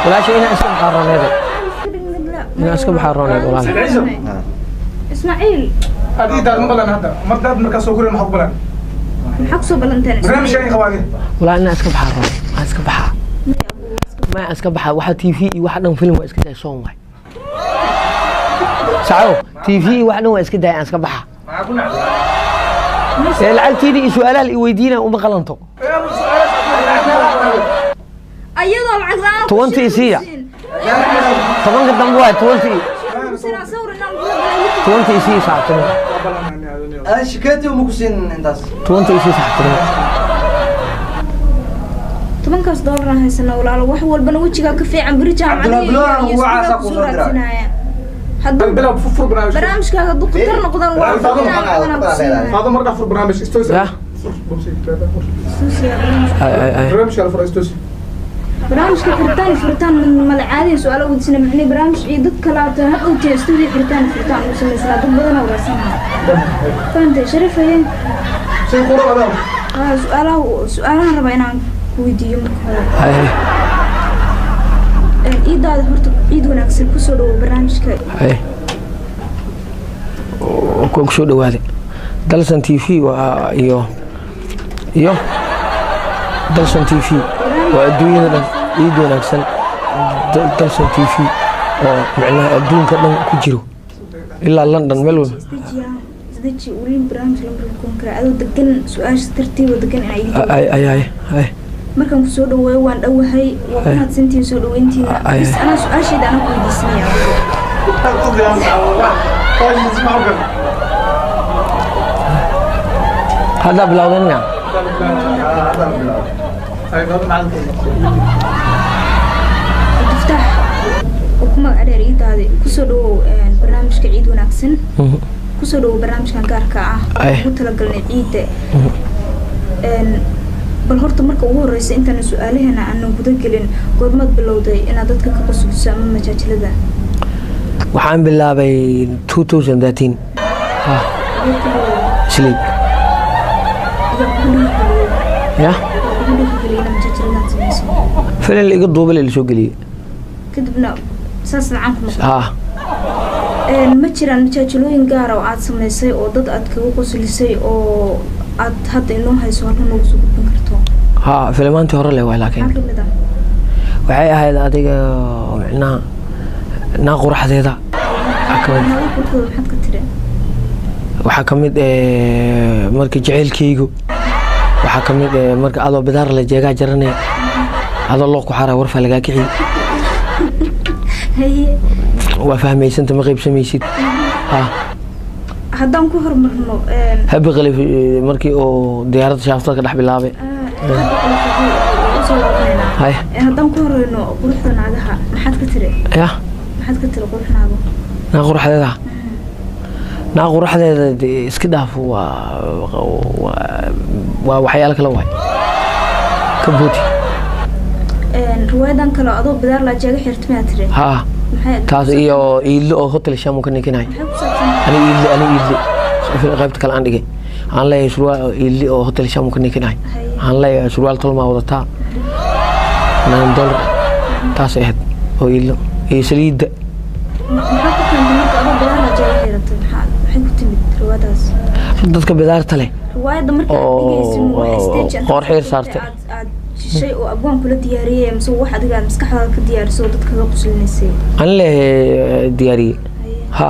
Walaasha inaa iska baxaa rooneede, inaa iska baxaa rooneed walaal. Ismaaciil. Adii daad ma balan hadda mar daad markaa soo korin, maxaa ku balan? Maxaa kusoo ballanteen? Barnaamijka in qabaadi. Walaa inaa iska baxaa rooneed, aan iska baxaa, ma iska baxaa. Waxa TV iyo waxa dhan film waa iska daay, soon waay saco. TV iyo wax dhan waa iska daay, aan iska baxaa. Maxaa ku nacday? Ee lacagtiina iyo su-aalaha la i weydiinaya uma qalanto. Ayadoo lacag la-aan. 20 isiiya. 10-ka dambe waay 20. 20 isii saactimo. Shikeeti uma ku siin intaas. 20 isii saactimo. 10-kaas doolar aan haysana walaalo, wax walbana wejigaa ka fiican beri jaamacada Cabdulla Bilowna iyo ugu iskuulka caasaa kusoo kusoo diraa. raadsanaya. Hadduu bilow fur barnaamij. Barnaamijkaaga hadduu khatar noqdaan waa Faaduma. ku siinaya. Faado mar dhex fur barnaamij istoos. Yah. Ay ay ay. Barnaamijka la fura istoos. Barnaamijka xiritaan furitaan mala caadiya su-aalo weydiisana macnii barnaamij iyo dad kalaata ha ogtee studio xiritaan furitaan ugu samaysnaa, dad badan oo wareysanaya, fahantay Sharif haye? Shay qura adaa. Aa, su-aalaha su-aalahan rabaa inaan ku weydiiyo marka hore. Ay ay. Ciidaada horta ciid wanaagsan, kusoo dhawo barnaamijka. Ay, kuwa kusoo dhawaaday Dalsan TV waa iyo Dalsan TV waa adduunyada dhan. Ciid wanaagsan. Dalsan TV oo micnaha adduunka dhan ku jiro ilaa London meel walba. Isdejiya, isdeji, weli barnaamij lama rukun kara, adoo degan su-aasha tartiiba degan inaa iga jawaabto. Ay ay ay ay. Markaan kusoo dhaweeyo waan dhowahay, waa ku Ay. mahadsantihiin soo dhaweyntiina. Ay. Bis anaa su-aasheeda anaa ku weydiisanaya. Haddaa bilowdan miya? Cabdifataax oo ku magac dheer Iidaadi, kusoo dhawow barnaamijka ciid wanaagsan. Kusoo dhawow barnaamijkan gaarka ah Ay. ugu talagalnay ciidda. Bal horta marka ugu horeysa intaan su-aalaheena aanan guda gelin, goormaad bilowday inaad dadka ka qosliso ama majaajilada? Waxaan bilaabay 2013 ha. Sleep. Yaa kugu dhiirigeliyey? Ya. Yaa kugu dhiirigeliyey inaad majaajiladan sameyso? Filin la iga duubay la soo geliyey. Kadibna saas lacaan ku noqon? Ha. Ma jiraan majaajilooyin gaara oo aad sameysay oo dad aad kaga qoslisay oo aad hadda inoo hayso, halka noogu soo gudbin karto? Ha, filimaantii hore le waay, laakiin maxaa kamid ah? Waxay ahayd adiga micnaha naa quraxdeeda waxaa ka mid. Naga qurxooda maxaad ka tiri? Waxaa ka mid marka jaceylkaygu, waxaa ka mid marka adoo bidaar la jeegaa jaranaya, adoo loo ku xara warfa lagaa kiciy. Haye. Waa fahmaysanta, ma qaybsamaysid ha. Haddaan ku horumarno Habi Qalif markii uu diyaaradda shaaftada ka dhex bilaabay. Usoo laabaneynaa. Hay. Haddaan ku horeyno quruxda naagaha, maxaad ka tiri? Ya. Maxaad ka tiri qurux naago? Naa quraxdeeda, naa quraxdeeda dee iska dhaaf, waa waxyaalo kale waay ka booti. Riwaayadan kale adoo bidaar laa jeega xirta miyaad tiri? Ha. Maxay Taas iyo Iidlo oo hotel Sham uu ka nikinay. Maxay ku saabsan? Ani Iidli, ani Iidli qaybta kale aan dhigay, aan leeyahay surwaal Iidli oo hotel Sham uu ka nikinay. Haye. Aan leeyahay surwaal tolmaa wadataa $9, taas ahayd oo Iidlo iyo saliidda. Maxaa ku keentay marka adoo bidaar laa jeega xiratay? Maxay ku timid riwaayadaas? Dadka bidaarta leh riwaayadda marka aad oo dhigaysin wax stage aad qoor xiir soo saartay. Aad shishay oo abwaan kula diyaariyey mise wax adiga aad maskaxdaada ka diyaariso oo dadka kaga quslinaysay? Aan leeyahay diyaariyey. Haye. Ha,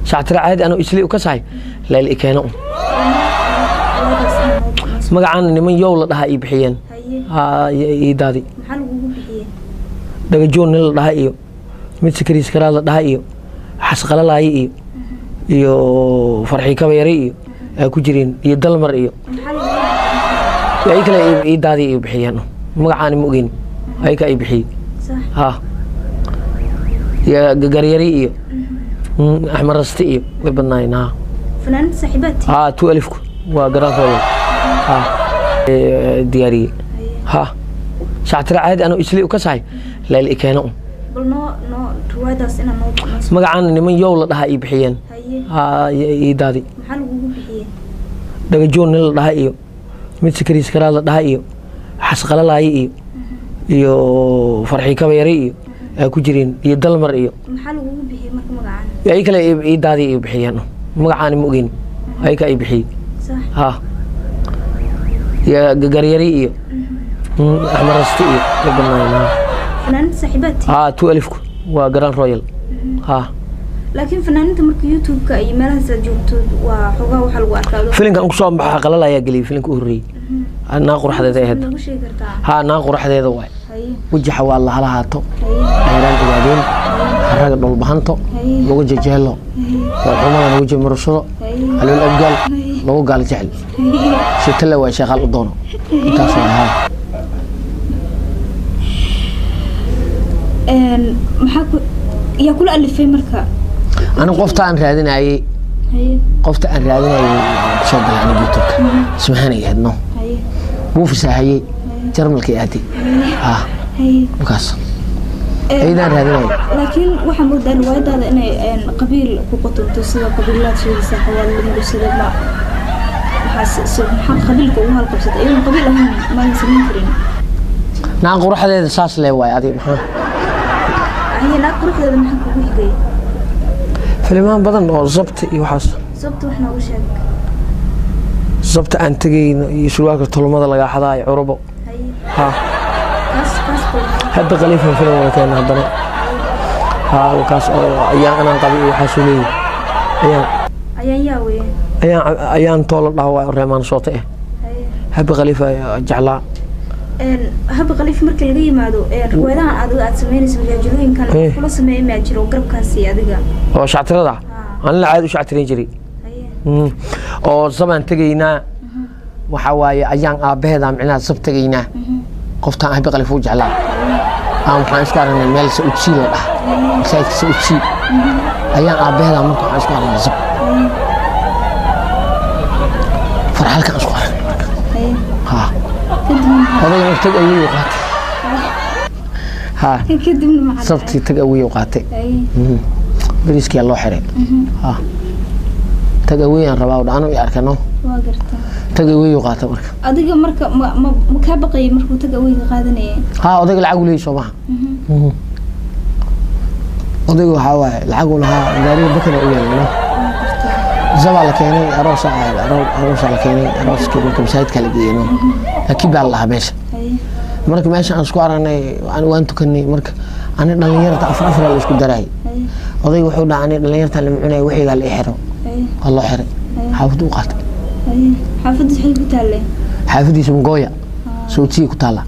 shactira caadi anuu isli u ka sahay layl i keeno un. Riwaayadaas inaa noo Magacaana niman yow la dhahaa ii bixiyeen. Haye. Ha, ii daadi. Maxaa lagugu bixiyey? Dhagajoon nin la dhahaa iyo mid sikariiskaraad la dhahaa iyo xasqalalaaye iyo Farxii Kabayare iyo ay ku jireen iyo Dalmar iyo maxaa lagugu ay kale ii daadi ii bixiyeen, magacaani ma ogeyn, ayka ii bixiyey. Sax. Ha, iyo Garyari iyo Axmed Raste iyo way badnaayeen ha. Fanaanada saaxiibaad tihiin? Ha, tu alifku waa garaankooda ha diyaariyey. Haye. Ha, shactira caadi anuu isli u ka sahay layl i keeno un. Bal noo riwaayadaas inaa noo Magacaana niman yow la dhahaa ii bixiyeen. Haye. Ha, ii daadi. Maxaa lagugu bixiyey? Dhagajoon nin la dhahaa iyo mid sikariiskaraad la dhahaa iyo xasqalalaaye iyo Iyo Farxii Kabayare iyo ay ku jireen iyo Dalmar iyo Maxaa lagugu bixiyey marka magacaan? Ay kale ii daadii ay bixiyeen magacaani, ma ogeyn, ayka ay bixiyey. Sax. Ha, iyo Garyari iyo Axmed Rasti iyo la badnaayeen. Fanaaniinta saaxiibaad tihiin? Ha, two alifku waa Grand Royal, ha. Laakiin fanaaniinta marka YouTube-ka iyo meelahaas aad joogto waa xoogaa waxaa lagu arkaa Filinkan kusoo baxa Qalal ayaa geliyay filinka u horreeyey, naa quraxdeeda ahayd. Nagu sheegi kartaa? Ha, naa quraxdeeda waay. Haye. Wajaxa waa la hala haato. Haye. Dheeraan ogaadeen, haraga dhulbahanto. Haye. Lagu jejeelo warxumada, lagu jemursado. Haye. Halool abgaal, lagu gaal jecel shitale waa sheeqaal u doono, intaas waa, ha. Maxaa ku yaa kula alifay marka? Anigu qofta aan raadinayay. Haye. Qofta aan raadinayay kusoo galay aniga YouTube-ka ismahanay ahayd, no. Haye. Buufisaa hayay, Jarmalkay aaday, ha. Haye. Markaas ayadaan raadinayay. Laakiin waxaa moodaa riwaayadaada inay qabiil ku qotonto, sida qabiilaad sheegaysa, Xawaalo Murusada. Ma maxaa maxaa qabiilka ugu halqabsatay iyadoon qabiil ahayn maadan samayn karin? Naa quraxdeeda saas lee waay, adi maxaa? Haye, naag quruxdeeda maxaa kugu xigay? Filimaan badan oo Zabta iyo waxaas. Sababta wax noogu sheeg. Zabta aan tegayno iyo surwaalka tolmada lagaa xadaayo Curubo. Haye. Ha. Kaas kaas bal. Hadda Khaliifan filim wada keena haddana, ha, kaas oo ayaan anaan qabay iyo waxaasuu leeyahay ayaan. Ayaan yaa weye? Ayaan ayaan toola dhaha waay, reemaan soota eh. Haye. Habi Khaliifa ayaa jeclaa. Haba Khaliif marka laga yimaado, riwaayadahan adiga aad samaynaysa, majaajilooyinkan kula sameeyay maa jiro garabkaasi adiga? Oo shactirada? Ha. Anina caadi u shactirin jiray. Haye. Oo zabaan tegaynaa, waxaa waaye ayaan aabbaheeda micnaha zab tegaynaa, qoftaan Habi Khaliif u jeclaa aan waxaan isku aragnay meel Saudsii la dhaha, masaajidka Saudsii, ayaan aabbaheeda marka waxaan isku aragnay zab farxalkaan isku aragnay marka. Haye. Ha. Kadibna maxaa? Odayga marka tag away u qaatay, ha. Kadibna maxaa dhacay? Sabtii tag away u qaatay. Haye. Bariiskiyaa loo xiray, ha, tag away aan rabaa anu i arkano. Waa gartaa. Tag away u qaatay marka. Adiga marka ma kaa baqayay markuu tag awayga qaadanayay? Ha, odayga lacag u leeyay soo maha. Odayga waxaa waaye lacag uu lahaa, gaariga bakana u yaalay, no. Waa gartaa. Zabaa la keenay, aroosa aroosaa la keenay, arooskii marka masaajidka la geeyey, no, laakiin baa la dhahaa meesha. Haye. Marka meesha aan isku aragnay ani waan tukanay, marka ani dhalinyarta afar afar la isku daraay. Haye. Odayga wuxuu dhahaa ani dhalinyarta lama cunayo, wixigaa la i xiro. Haye. Waa loo xiray, xaafaddu u qaatay. Haye, xaafadda waxay ku taalle? Xaafadiisa Mugooya Sawtiya ku taalla.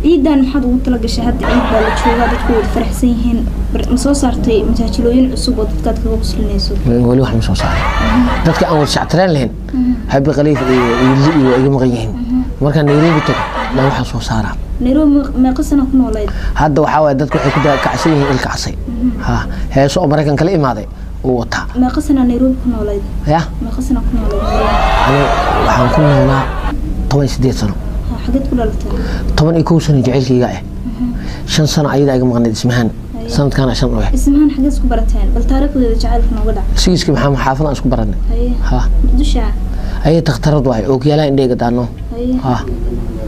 Ciidan maxaad ugu tala gashay? Hadda ciid baa la joogaa, dadku wada faraxsan yihiin. Ma soo saartay majaajilooyin cusub oo dadkaad kaga qoslinayso? Weli wax ma soo saaray. Dadka aan wada shactireen lahayn, Habi Khaliif iyo Iidli iyo waa iga maqan yihiin. Markaan Nairobi tago la waxaan soo saaraa. Nairobi meeqa sano ku noolayd? Hadda waxaa waaye dadku waxay ku kacsan yihiin ilka casay, ha, heeso oo Maraykan kala imaaday uu wataa. Meeqa sana Nairobi ku noolayd? Ya? Meeqa sano ku noolayd Nairobi? Ani waxaan ku noolaa 18 sano. Ha, xageed ku dhalatay? 11 sano jacaylkayga ah, 5 sano ayadaa iga maqnayd Ismahaan, sanadkaana 5 u ah. Ismahaan xageed isku barateen? Bal taariikhdeeda jacaylka nooga dhac. Sigiiska maxaa xaafadaan isku baranay. Haye. Ha. Muqdisho? Ayay takhtarad waay, ookiyaalaha indhayga daano. Haye. Ha,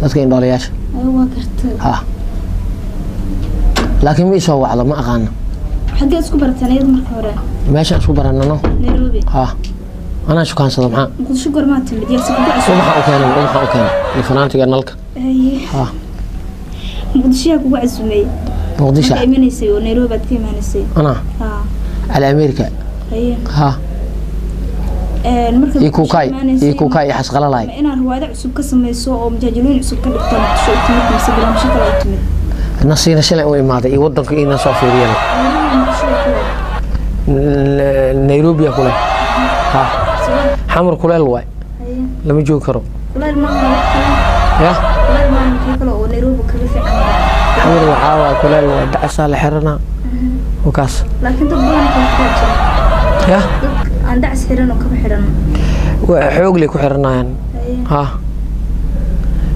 dadka indhoolayaasha. Haye, waa gartay. Ha, laakiin ma isoo wacdo, ma aqaano. Xageed isku barateen iyada marka hore? Meeshaan isku baranano. Nairobi? Ha, anaa shukaansado maxaa. Muqdisho goormaa timid? Yaa se kugu cusub? Ubaxa u keenay, ubaxa u keenay iyo fanaantiga nalka. Haye. Ha. Muqdisho yaa kugu casumay? Muqdisho. Markaa imanaysay oo Nairobi aad ka imanaysay? Anaa. Ha. Cali America. Haye. Ha. Marka iyo kuukaay iyo kuukaay iyo xasqalalaay. Ma inaad riwaayado cusub ka samayso oo majaajilooyin cusub ka dhigto Muqdisho u timid mise barnaamijyo kale u timid? Nasiina shalay u imaaday iyo wadanka ina soo fiiriyana. Muqdisho kule? Nairobi aa kuleh, ha, Xamar kuleel waay. Haye. Lama joogi karo. Kuleyl maaha wax kale? Ya? Kuleyl maaha, maxaa kale oo Nairobi kaga fiican? Xamar waxaa waay kuleel waay, dacasaa la xiranaa wakaas. Laakiin dad badan kala xiraa jira. Ya? Dad aan dacas xiran oo kaba xiran. Waa xoogley ku xiranayaan. Haye. Ha,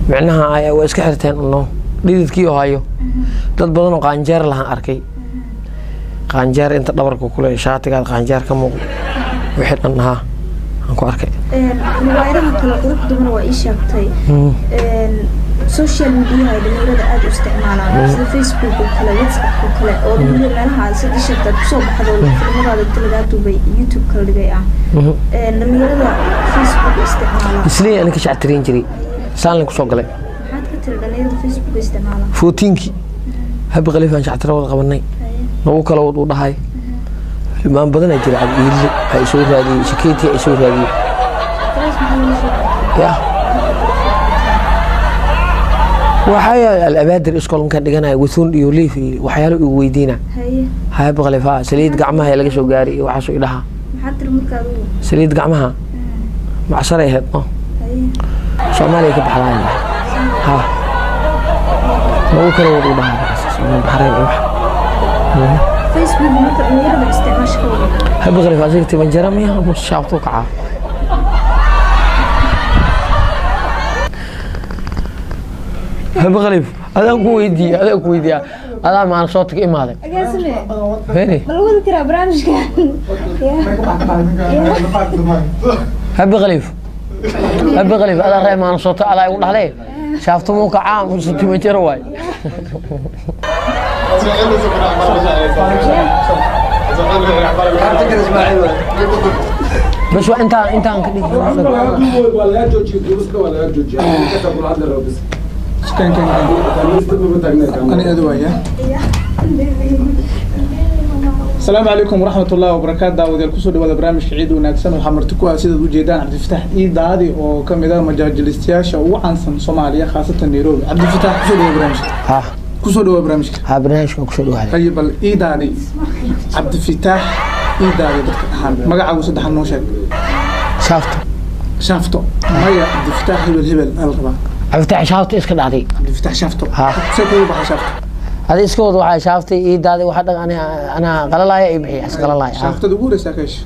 micnaha waa iska xirteen uno dhididkii oo hayo, dad badan oo qaanjeer lahaan arkay, qaanjeer inta dhabarka kule, shaatigaad qaanjeer ka muuqdo, wixii dhan haa aan ku arkay. Riwaayadaha kale quruxdubana waa ii sheegtay. Social media ay dhalinyarada aad u isticmaalaan, sida Facebook oo kale, WhatsApp oo kale, oo dhalinyarada meelaha sida sheegta kusoo baxdo, filmadaada inta lagaa duubay YouTube kala dhigay ah. Dhalinyarada Facebook isticmaalaan. Isliin ani ka shactirin jiray, saan kusoo galay. Maxaad ka tiri dhalinyarada Facebook isticmaalaan? 14kii Habi Khaliifaan shactira wada qabanay, nagu kala wad uu dhahay. Filmaan badanaa jira. Cabdiile ay soo raadiyey, Shakeeti ay soo raadiyey. Tiraas maxaa lagu sheegay? Ya, waxaa Alabaadir iskool markaan dhiganaya, Withun iyo Liif iyo waxyaalo igu weydiina. Haye. Habi Khaliif saliid gacmaha ee laga soo gaaray iyo waxaasuu idhahaa. Maxaad tiri marka adigu? Saliid gacmaha macsaray ahayd no. Haye. Soomaaliya ka baxdaan dhahay, ha nagu kala wad uu dhahaa markaas Baxrayn iyo wax. Facebook marka dhalinyarada isticmaasha ka wada. Habi Khaliif asiga timanjara miya shaabtuu kacaa? Habi Khaliif adaan ku weydiiye, adaan ku weydiiya, adaa maalin soo taga imaaday. Agaasime. Feri. Ma lagu wadi karaa barnaamijkan? Habi Khaliif, Habi Khaliif adaa ree maalin soo taga, adaa igu dhahday shaaftu muu kacaa muse timanjara waay? Artigan Ismaaciil waay. Bas waa intaan, intaan ka dhigi. Waa lagaa joojiyey durusta, waa lagaa joojiyey. Inta kula hadli rabo bas. Kan kan kan. Kan ani aad waaya. Asalaamu calaykum waraxmat ullahi wabarakaatu. Daawadayaal, kusoo dhawaada barnaamijka Ciid Wanaagsan. Waxaa marti ku ah, sidaad ujeedaan, Cabdifatax Iidaadi oo ka mid ah majaajilistayaasha ugu caansan Soomaaliya, khaasatan Nairobi. Cabdifatax, kusoo dhawaada barnaamijka. Ha. Kusoo dhawaada barnaamijka. Ha, barnaamijka kusoo dhawaaday. Haye, bal Iidaadi, Cabdifatax Iidaadi dadka dhahaan, magacaagu saddexan noo sheeg. Shaafto. Shaafto maya, Cabdifatax hebel hebel aa la rabaa. Cabdifatax Shaafto iska dhacday. Cabdifatax Shaafto. Ha. See kugu baxay Shaafto? Adi iska wad, waxaa shaaftay ii daaday, waxa dhan anaa qalalaaya ii bixiya is qalalaaya. Shaaftada ugu horeysaa ka hesha?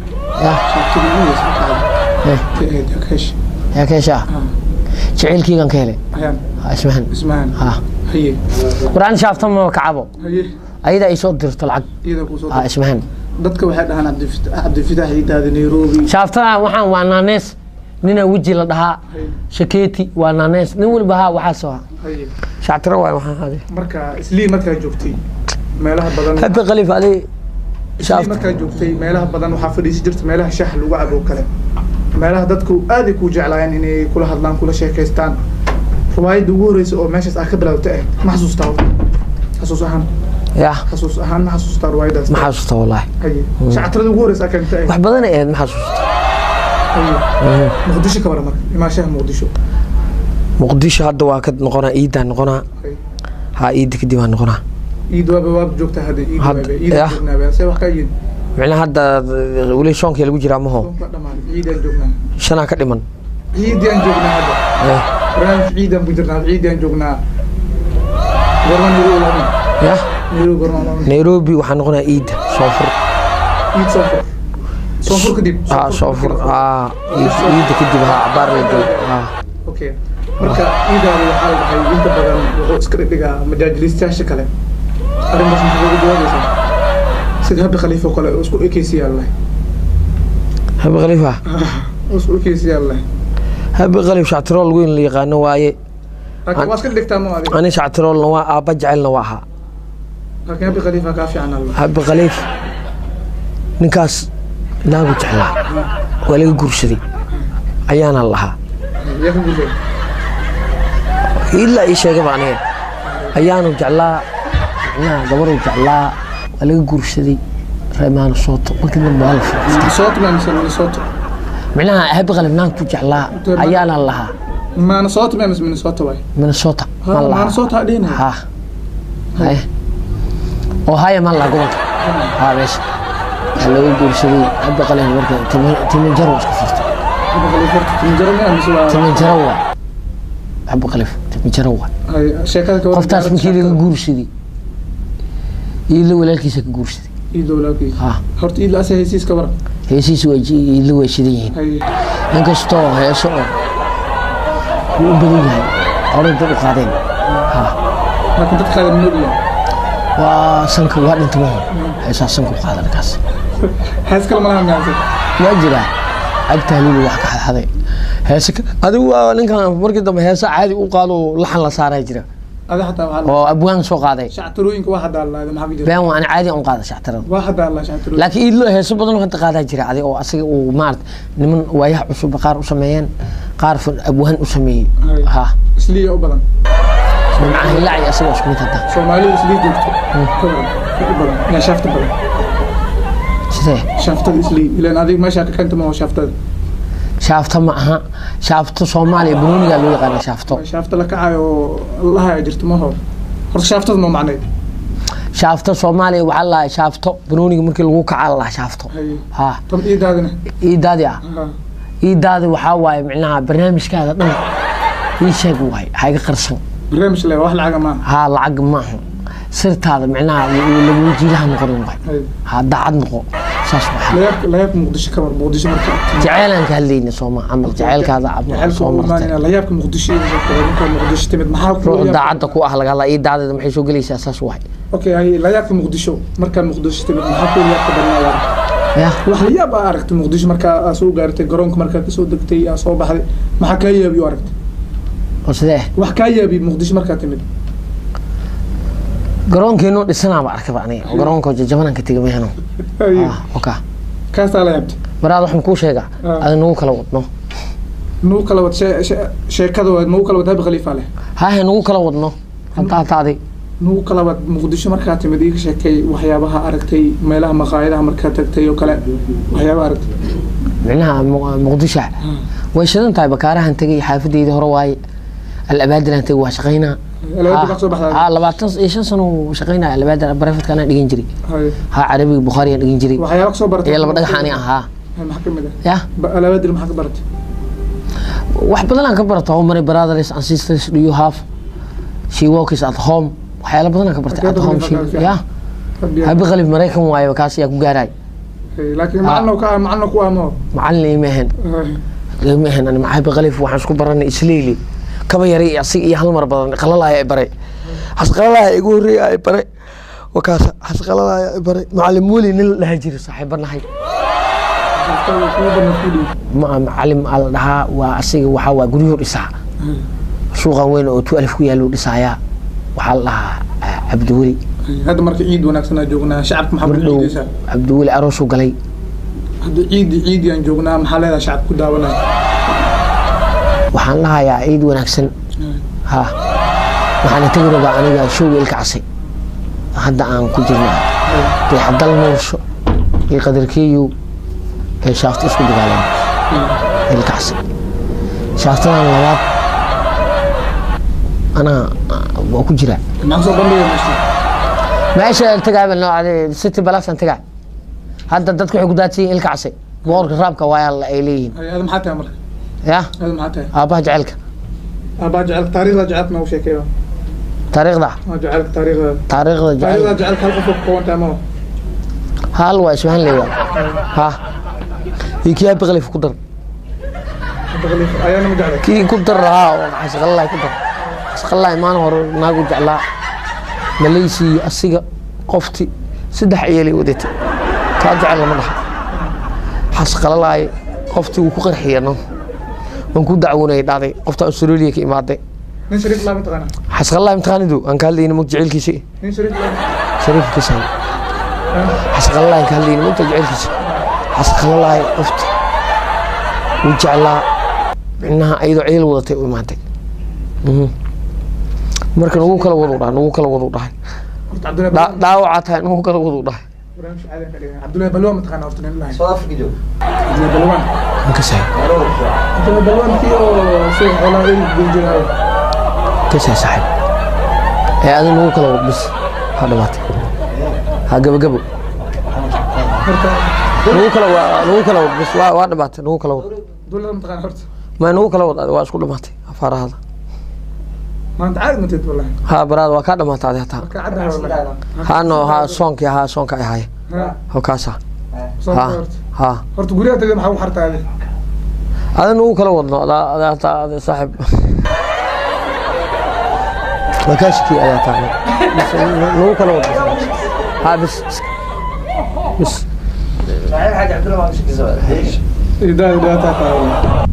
Ya. Shaaftada ugu horeysaa ka hesha ka hesha? Yaa ka heshaa? Jaceylkeygan ka helay. Ayaan. Ha, Ismahan. Ismahan. Ha. Haye. War ani shaafta ma kacabo. Haye. Ayada ay soo dirto lacag. Iyada kuu soo. Ha, Ismahan. Dadka waxay dhahaan Cabdifatax Iidaadi Nairobi. Shaaftada waxaan waa naanees, nina weji la dhahaa Shakeeti waa naanees, nin walba ha waxaa soo. Haye. Shactiro waay waxaan haaday. Marka islii markaa joogtay meelaha badan, Habi Khaliif adi islii shaafta markaa joogtay meelaha badan waxaa fadhiisi jirta meelaha shaaha lagu cabo oo kale, meelaha dadku aad ay kuu jeclaayeen inay kula hadlaan, kula sheekaystaan. Riwaayadda ugu horeysa oo meeshaas aad ka bilowtay ahayd, ma xasuustaa horta? Xasuus ahaan? Ya. Xasuus ahaan ma xasuustaa riwaayaddaas? Ma xasuusta wallaahi. Haye, shactirada ugu horeysa aad keentay ahayd? Wax badan ay ahayd, ma xasuusta. Haye, Muqdisho ka waran marka, imaashaha Muqdisho? Muqdisho hadda waa ka noqonaa, iidaa noqonaa. Haye. Ha, iida kadib waa noqonaa. Iid waaba joogtaa hadda iid? Hadda- waaba iid yah. joognaa, see wax ka yihin? Micnaha hadda weli soonkii lagu jiraa maho? Soonka dhamaaday, ciidaan joognaa. Shanaa ka dhiman. Ciidaan joognaa hadda. Barnaamij ciidaan ku jirnaa, ciidaan joognaa. Goorma Nairobi laaban? Ya. Nairobi goorma laaban? Nairobi waxaa noqonaa iida soonfur. Iid soonfur, soonfur kadib? Ha, soonfur ha, iida kadib ha, cabaar la joogo ha. Okay, marka iidaada waxaa la dhahay inta badan wuxuu iska dhigdhigaa majaajilistayaasha kale, arrintaas maxaa uga jawaabaysaa? Sida Habi Khaliif oo kale oo isku ekeysiyaa la dhahay. Habi Khaliifa? Oo isku ekeysiyaa la dhahay. Habi Khaliif shactirool weyn la yaqaano waaye. Laakiin waa iska dhigtaa ma adiga? Ani shactiroolna waa aabba jecelna waa ahaa. Laakiin Habi Khaliifa kaa fiican alla. Habi Khaliif ninkaas naagu jeclaa, waa laga guursaday ayaana lahaa. Yaa ka guursaday? Ilaa ii sheegaba aniga ayaanu jeclaa, micnaha gabaruu jeclaa, waa laga guursaday reemaano sooto markii dambe waa la furay. Minnesota ma mise Minnesota? Micnaha Habi Khaliif naagtu jeclaa ayaana lahaa. Minnesota ma mise Minnesota waay? Minnesota ma lahaa. Minnesota ha dhihin. Ha, haye, Ohio ma laha gobolka ha, meesha waxaa looga guursaday Habi Khaliif marka timanjaro iska furtay. Habi Khaliif horta timanjaro ma mise waa? Timanjaro waa Habi Khaliif, timanjaro waa. Hay, sheekada ka waran. Qoftaas markii laga guursaday iidla walaalkiisa ka guursaday. Iidla walaalkiisa? Ha. Horta iidla asa hesiis ka waran? Heesihiisa waa iidla way shidan yihiin. Haye. Inkastoo heeso oo wuu u badan yahay horey dad u qaadeen ha. Laakiin dadka qaadan ma ogyahay. Waa sanka waa dhinta maho, heesaa sanka u qaada ninkaas. Hees kale malaha miyaase? Waa jiraa Cabdi Tahliil wax ka xadxaday heese adigu waa ninkan markii dambe heese caadi u qaado, laxan la saaray jira. Ada xataa waxaa oo abwaan soo qaaday. Shactarooyinka waa haddaa laada, maxaa ku jira? Been waa, ani caadi un qaada shactarada. Waa haddaa la shactarooyinka. Laakiin Iidlo heeso badan oo hadda qaadaa jira adi oo asiga uu maarata niman waayaha cusub qaar u sameeyeen, qaar abwaan u sameeyey. Hay. Ha. Isliya u badan. Nimcaha Hilaac iyo asaga isku mid hadda. Soomaalida islii joogto ka badan u badan yaa shaafta badan? Sidee? Shaaftada islii, ilaan adiga meeshaa ka keenta ma shaaftada? Shaafto ma aha, shaafto Soomaaliya banoonigaa loo yaqaana shaafto. Shaafta la kacayo oo lahayo jirto ma hor horta shaaftada noo macneyd. Shaafto Soomaaliya waxaa la dhahaa shaafto banooniga markii lagu kacaa la dhahaa shaafto. Haye. Ha. Tan iidaadina? Iidaadi ah. Ha. Iidaadi waxaa waaye micnaha barnaamijkaada dhan ii sheeg waay, ha iga qarsan. Barnaamij le wax lacaga maaha. Haa, lacag maaha, sirtaada micnaha lagu jiilaha noqonin waay. Haye. Ha, daacad noqo, saas waay. Layaabka Muqdisho kamar, Muqdisho marka Jaceylaan ka hadlayna sooma camal jaceylkaada ama jacaylka soo u martay. imaanaya layaabka Muqdisho iyo markaa Muqdisho timid maxaa ku Ruux daacadda ku ah laga hadlaa, ii daadeeda maxay soo gelaysaa? Saas waay. Okay, haye, layaabka Muqdisho markaa Muqdisho timid maxaa ku yaabka badnaa Ya. wax layaab aa aragtay Muqdisho markaa aa soo gaartay garoonka, markaa kasoo degtay, aa soo baxday, maxaa kaa yaabiyo aragtay? Oo sidee? Wax kaa yaabiyo Muqdisho markaa timid. Garoonkeenoo dhisanaaba arkaba aniga garoonka jajabanaan ka tegay mahano. Haye. Ah, oka. Kaasaa la yaabtay? Maraad waxaan kuu sheegaa. Ah. Ada nagu kala wadno. Nagu kala wad sheekada waa nagu kala wad Habi Khaliifa leh. Hahe, nagu kala wadno hadda hadda adi. Nagu kala wad Muqdisho markaa timid, iiga sheekay waxyaabaha aragtay, meelaha maqaayadaha markaa tagtay oo kale, waxyaabaha aragtay. Micnaha Muqdisho way shidan tahay, bakaarahan tegay, xaafadeyda hore waaye, Alabaadilan tegay, waa shaqaynaa. Alabaadil baa kasoo baxdaa? Ha, 25 sano uu shaqaynaya Alabaadil, barafadka anaa dhigan jiray. Haye. Ha, carabiga Bukhaariyan dhigan jiray. Waxyaaba kasoo baratay? Iyo laba dhagax ani ahaa. Haye, maxaa kamid ah? Ya. Alabaadil maxaa ka baratay? Wax badan aan ka barata. How many brothers and sisters do you have? She works at home. Waxyaalo badan aan ka bartay at home she ya. Rabbi. Habi Khalif Maraykan waayo, kaas ayaa ku gaaray. Haye, laakiin macalin ka macalin ku ah mo? Macalin ima ahayn. Haye. Ima ahayn. Ani Habi Khalif waxaan isku baranay isliili kaba yaray iyo asiga iyo hal mar badan qalalaya ay baray, xasqalalaya igu horreeya ay baray, wakaas xasqalalaya ay baray macalin weli nin la dhaha jiray, saaxiibo nahay. Shaaftada kugu badan ku dhiib. Ma macalin aa la dhahaa, waa asiga, waxaa waa guryuhu dhisaa, suuqan weyn oo 12 ku yaalo dhisayaa, waxaa la dhahaa Cabdiweli. Haye, hadda marka ciid wanaagsan aan joognaa, shacabka maxaa ku Mardhow ciidaysaa? Cabdiweli aroosuu galay. Hadda ciidi ciidi aan joognaa, maxaa leedahay shacabka ku daawanaya? Waxaan lahayaa ciid wanaagsan. Ha, waxaana tegi rabaa aniga showga Ilka Casay hadda aan ku jirnaa, Dayaxdal Nuursho iyo Qadarkeeyu ee shaafta isku dagaaleen Ilka Casay, shaaftadan labaad anaa waa ku jiraa. Maxaa soo bandhigaya meesha? Meesha tagaaba noocade City Palace tagaa hadda, dadku waxay ku daadsan yihiin Ilka Casay boqorka raabka waaya ay leeyihiin. Haye, ada maxaa tahay marka? Ya. Ada maxaa tahay? Aabbaha jaceylka. Aabbaha jecelka, taariikhda jecelka noogu sheekeeyo. Taariikhda? Waa jecelka taariikhda. Taariikhda taariikhda jaceyl jecelka hal qof oo ku kooban tahay ma hal waa isfahan leeyaa ha, iyo kii Habi Khaliif ku dar. Habi Khaliif ayaana ma jeclay? Kii ku dar haa, oo xasqallahi ku dar, xasqallahi maalin hore naagu jeclaa Malaysia iyo asiga qofti saddex ciyaalay wadatay, taa jecel lama dhaha, xasqalalaay qofti wuu ku qarxiya, no waan ku dacwoonayay dhacday qofta Australia ka imaaday. Nin Shariif laa mataqaana? Xasqallahi imtixaanidu aan ka hadlayna mug jaceylkiisi. Nin Shariif laa. Shariifkiisa xasqalalaay aan ka hadlayna mugta jaceylkiisa, xasqalalaay qofta wuu jeclaa micnaha iyadoo ciil wadatay u imaatay. Marka nagu kala wadu dhahay, nagu kala wadu dhahay. Horta Cabdullahi Dhaawacaa tahay, nagu kala wadu dhahay. Barnaamij caadi aan ka dhignay. Cabdullahi Balwaan mataqaana horta nin lahayn? South Africa joog. Cabdullahi Balwaan. Aan ka sahay. Cabdullahi Balwaan kii oo suuqa xoolaha iibka geli jiray. Ka sahay saaxiib ee adi nagu kala wad bis, ha dhamaatay, ha gabagabo. Horta nagu kala waa nagu kala wad bis, waa dhamaatay, nagu kala wad. Dowladda mataqaana horta? Ma nagu kala wad adi, waa isku dhamaatay afaarahada. Maanta caadi matid wallahi. Ha baraad, waa kaa dhamaatay adi hataa. Marka caddahay wallahi. Ha no ha soonkii, ha soonka ay haya. Ha. Halkaasa. Soo ha horta. Ha. Horta guryaha tagay maxaa u xartaa adi? Adi nagu kala wadno adaa adaa hataa adi saaxiib waa kaa shakiyey adaa tahay. Bas, nagu kala wadno ha, bis bis. Saaxiib Xaaji Cabdulla waa shakisa. Idaada dhibaataa tahay.